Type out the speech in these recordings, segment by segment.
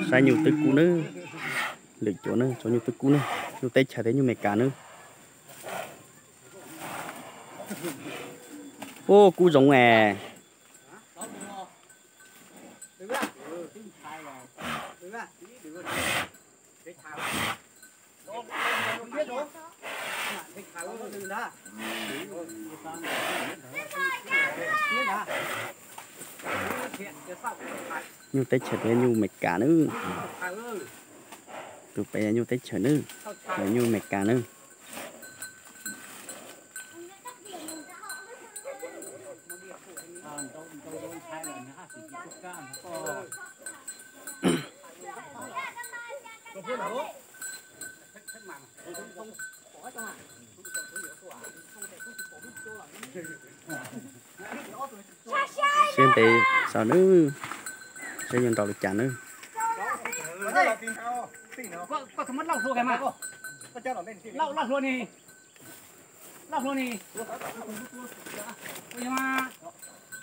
Saib nyuj twb kub nawb. Lwm cuav nawb, tso nyuj twb kub nawb. Nyuj teb chaws thiab nyuj Amelikas nawb. Ub, kub zoo es. Nyuj teb chaws thiab nyuj Amelikas nawb. Tus pem yog nyuj teb chaws nawb, nyuj Amelikas nawb. Siab ntev xav nawb, saib yuav nrau li cas nawb.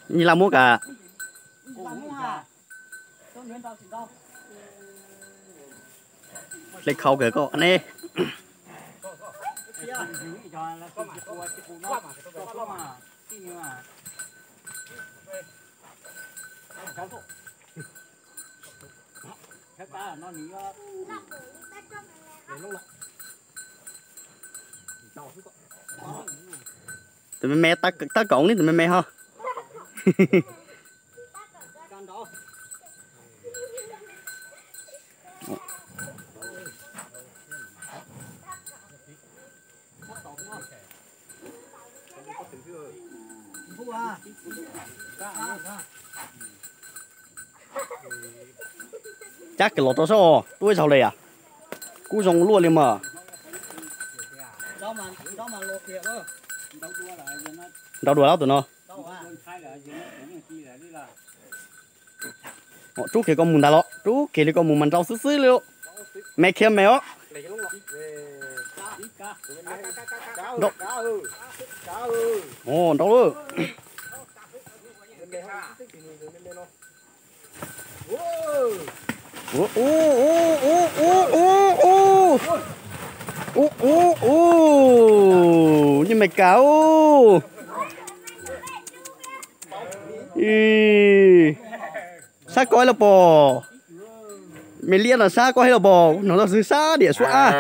Nyi la muab ka. Hle khau kawg koj ne. Tus me me tab kaum ne, tus me me ho. Cab kiag los rau sab os, tuaj ib zaug li as. Kub zoo luaj li mas. Nrau dua lawm tus no. Rub kiag koj mus ntag los, rub kiag li koj mus mas nrau xwb xwb li. Me khiav me os. Nrau lawm. Ub, ub, ub, ub, ub, ub. Ub, ub, ub. Nyuj Amelikas ub. Ib, sab koj ib los pom. Me liab no sab koj ib los pom, no tau xwb sab diam suab ab.